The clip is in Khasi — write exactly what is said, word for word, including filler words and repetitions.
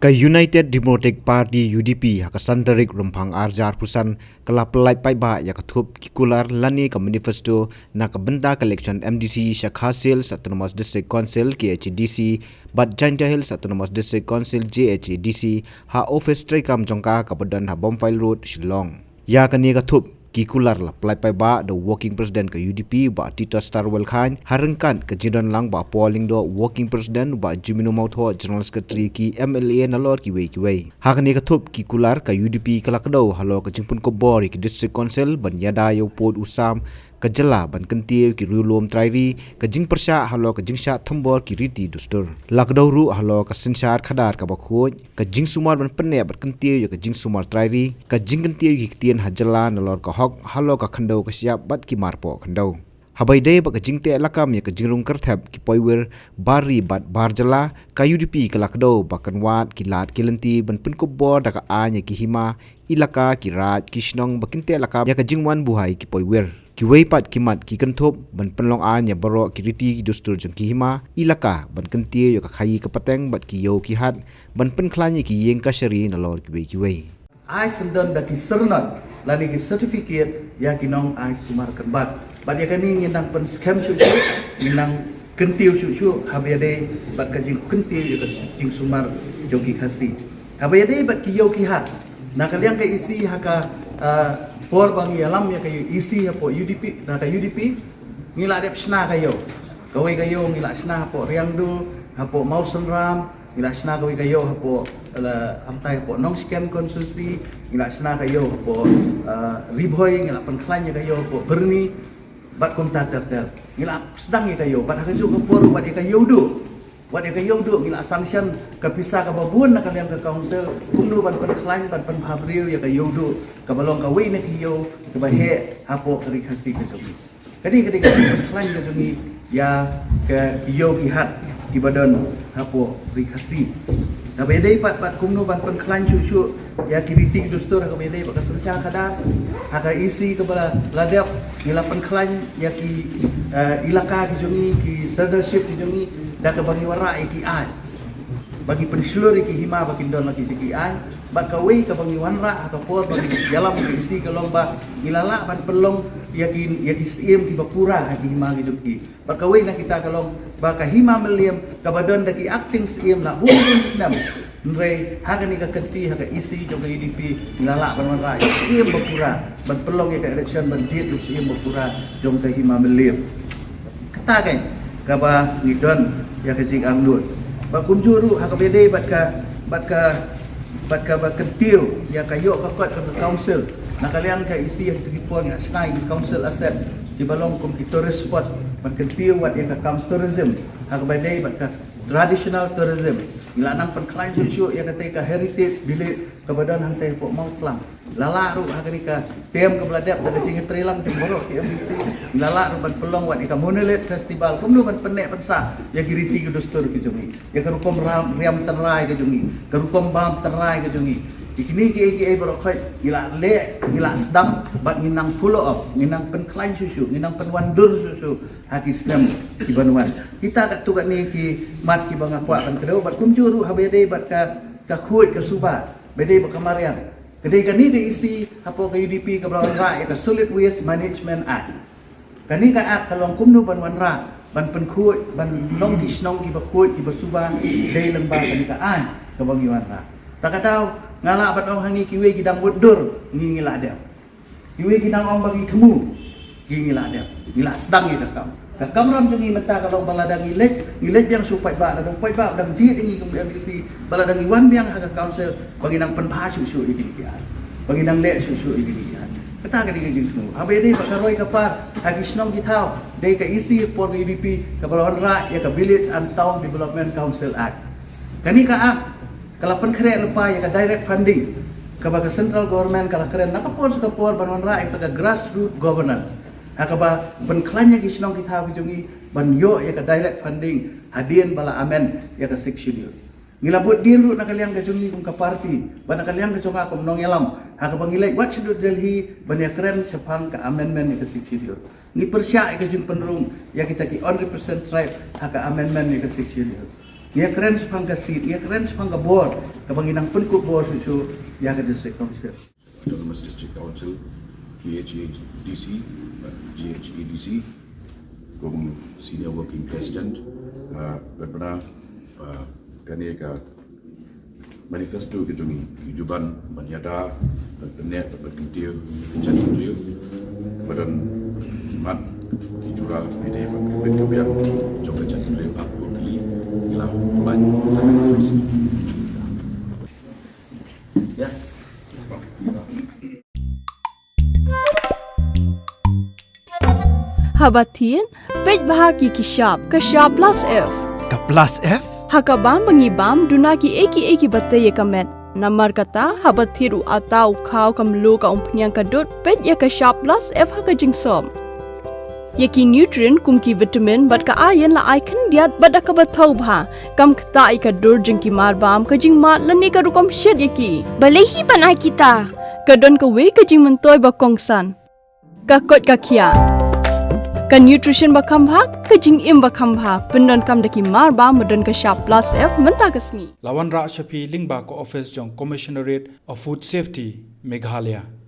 Ka United Democratic Party, U D P, ha ka san tarik Rymphang arhajar arphew san, ka la pyllait paidbah ïa ka thup ki kular lane ka manifesto na ka bynta ka election M D C sha Khasi Hills Autonomous District Council, K H A D C, bad Jaintia Hills Autonomous District Council, J H A D C, ha office treikam jong ka kaba don ha Bumfield Road, Shillong. Ïa kane ka thup ki kular la pyllait paidbah da u Working President ka U D P, Bah Titosstarwell Chyne, ha ryngkat ka jingdon lang Bah Paul Lyngdoh, Working President, Bah Jemino Mawthoh, General Secretary, ki M L A nalor kiwei kiwei. Ha kane ka thup ki kular ka U D P ka la kdew halor ka jingpynkup bor ïa ki District Council ban ïada ïa u pud u sam ka jylla ban kyntiew ïa ki riewlum trai ri, ka jingpyrshah halor ka jingshah thombor ki riti dustur. La kdew ruh halor ka synshar khadar kaba khuid, ka jingsumar ban pynneh bad kyntiew ïa ka jingsumar trai ri, ka jingkyntiew ïa ki ktien ha jylla nalor ka hok halor ka khyndew ka shyiap bad ki marpoh khyndew. Haba ïadei bad ka jingteh lakam ïa ka jingrung kyrthep ki poiwir bar ri bad bar jylla, ka U D P ka la kdew ba kan wad ki lad ki lynti ban pynkup bor da ka aiñ ïa ki hima, ilaka, ki raid, ki shnong ba kin teh lakam ïa ka jingwan buhai ki poiwir. Kiwei pat ki mat ki kynthup ban pynlong aiñ ïa baroh ki riti ki dustur jong ki hima, ilaka, ban kyntiew ïa ka khaïi ka pateng bad ki ïew ki hat, ban pynkhlaiñ ïa ki ïing kashari nalor kiwei kiwei. Ai syndon da ki syrnod lane ki certificate ïa ki nongai sumar kynbat. Bad ïa kane ngin nang pynskhem shuh shuh, ngin nang kyntiew shuh shuh haba ïadei bad ka jingkyntiew ïa ka jingsumar jong ki Khasi. Haba ïadei bad ki ïew ki hat, na ka liang ka E C ha ka, ah, por ba ngi ïalam ïa ka E C hapoh U D P, na ka U D P, ngi la dep shna ka ïew. Kawei ka ïew ngi la shna hapoh Riangdo, hapoh Mawsynram, ngi la shna kawei ka ïew hapoh, la, hangtai hapoh Nongshken constituency, ngi la shna ka ïew hapoh, ah, Ri Bhoi, ngi la pynkhlaiñ ïa ka ïew hapoh Byrni, bad kumta ter ter. Ngi la sdang ïa ka ïew, bad ha kajuh ka por, bad ïa ka ïew duh. Wat ïa ka ïew duh ngi la sanction ka pisa kaba bun na ka liang ka council, kumno ban pynkhlaiñ ban pynbha briew ïa ka ïew duh kaba long kawei na ki ïew kaba heh hapoh ka ri Khasi ka jong ngi. Kane ka dei ka jingpynkhlaiñ ka jong ngi ïa ka ki ïew ki hat kiba don hapoh ri Khasi. Kaba ïadei pat bad kumno ban pynkhlaiñ shuh shuh ïa ki riti ki dustur, ha kaba ïadei bad ka synshar khadar, ha ka E C kaba la, la dep, ngi la pynkhlaiñ ïa ki, eh, ilaka ki jong ngi, ki sirdarship ki jong ngi, da kaba ngi wanrah ïa ki aiñ. Ba ngi pynshlur ïa ki hima ba kin don la ki jong ki aiñ. Bad kawei kaba ngi wanrah ha ka por ba ngi ïalam ïa ka E C ka long ba ngi la lah ban pynlong ïa ki, ïa ki syiem kiba pura ha ki hima ki jong ki. Bad kawei na kita ka long ba ka hima Mylliem kaba don da ki acting syiem la bun bun snem. Hynrei ha kane ka kynti ha ka E C jong ka U D P ngi la lah ban wanrah ïa ka syiem ba pura ban pynlong ïa ka election ban jied ïa ka syiem ba pura jong ka hima Mylliem. Kata kein kaba ngi don ïa ka jingangnud. Bad kumjuh ruh ha kaba ïadei bad ka, bad ka, bad kaba kyntiew ïa ka ïoh ka kot ka council. Na ka liang ka E C ha kito ki por ngi la shna ïa ki council asset kiba long kum ki tourist spot ban kyntiew wat ïa ka kam tourism. Ha kaba ïadei bad ka traditional tourism ngi la nang pynkhlaiñ shuh shuh ïa katei ka heritage village kaba don hangtei hapoh Mawtlang. La lah ruh ha kane ka term kaba la dep da ka jingïatreilang jong baroh ki M D C, la lah ruh ban pynlong wat ïa ka Monolith Festival, kumno ban pynneh pynsah ïa ki riti ki dustur ki jong ngi, ïa ka rukom ram, riam tynrai ka jong ngi, ka rukom bam tynrai ka jong ngi. Ïa kine kiei kiei baroh khoit ngi la leh, ngi la sdang, bad ngi nang follow up, ngi nang pynkhlaiñ shuh shuh, ngi nang pynwandur shuh shuh ha ki snem ki ban wan. Kita katto katne ki mat kiba nga kwah ban kdew, bad kumjuh ruh haba ïadei bad ka, ka khuid ka suba, ba ïadei bad ka mariang. Ka dei kane ka E C hapoh ka U D P kaba la wanrah ïa ka Solid Waste Management Act. Kane ka Act ka long kumno ban wanrah, ban pynkhuid, ban long ki shnong kiba khuid kiba suba dei lyngba kane ka aiñ kaba ngi wanrah. Ta ka daw nga lah ban ong ha ngi kiwei ki dang mutdur, ngi ngi la dep. Kiwei ki nang ong ba ngi thmu, ki ngi la dep, ngi la sdang ïa ka kam. Ka kamram jong ngi mynta ka long ba lada ngi leit, ngi leit biang sha u paidbah, lada u paidbah u dang jied ïa ngi kum M D C, ba lada ngi wan biang ha ka council ba ngi nang pynbha shuh shuh ïa kine ki aiñ, ba ngi nang leh shuh shuh ïa kine ki aiñ. Kata ka dei ka jingthmu. Haba ïadei bad ka roi ka par ha ki shnong ki thaw, dei ka E C por ka U D P kaba la wanrah ïa ka Village and Town Development Council Act. Kane ka Act ka la pynkhreh lypa ïa ka direct funding kaba ka central government ka la kren na ka por sha ka por ban wanrah ïa ka grassroot governance, ha kaba pynkhlaiñ ïa ki shnong ki thaw ki jong ngi ban ïoh ïa ka direct funding hadien ba la amend ïa ka Sixth Schedule. Ngi la bud dien ruh na ka liang ka jong ngi kum ka party, bad na ka liang ka jong nga kum nongïalam, ha kaba ngi leit wat sha New Delhi ban ïakren shaphang ka amendment ïa ka Sixth Schedule. Ngi pyrshah ïa ka jingpynrung ïa kita ki unrepresented tribe ha ka amendment ïa ka Sixth Schedule. Ïa kren shaphang ka seat, ïa kren shaphang ka bor, kaba ngi nang pynkup bor shuh shuh ïa ka District Council. Autonomous District Council, P H A D C, uh, G H A D C, kum Senior Working President, uh, bad bna, uh, kane ka manifesto ka jong ngi, ki ju ban ban ïada, ban pynneh, ban kyntiew ïa ka jaitbynriew, ba don mat ki jura, ki dei ban pynbeit ka biang jong ka jaitbynriew, ha ka por kali ngi la pynlait. Haba thied, peit bha ki ki shap, ka shap plus F. Ka plus F? Ha ka bam ba ngi bam, duna kiei kiei kiba tei ïa ka met. Namar kata, haba thied u atta, u khaw, ka mluh, ka umphniang, ka dud, peit ïa ka shap plus F ha ka jingsop. Ïa ki nutrient kum ki vitamin bad ka iron la ai khyndiat bad da kaba thaw bha. Kam ktah ïa ka dur jong ki marbam, ka jingmad lane ka rukom shet ïa ki. Balei hi ban ai kita? Ka don kawei ka jingmyntoi ba kongsan. Ka koit ka khiah. Ka nutrition ba kham bha, ka jingim ba kham bha. Pyndonkam da ki marbam ba don ka shap plus F mynta ka sngi. La wanrah sha phi lyngba ka office jong Commissionerate of Food Safety, Meghalaya.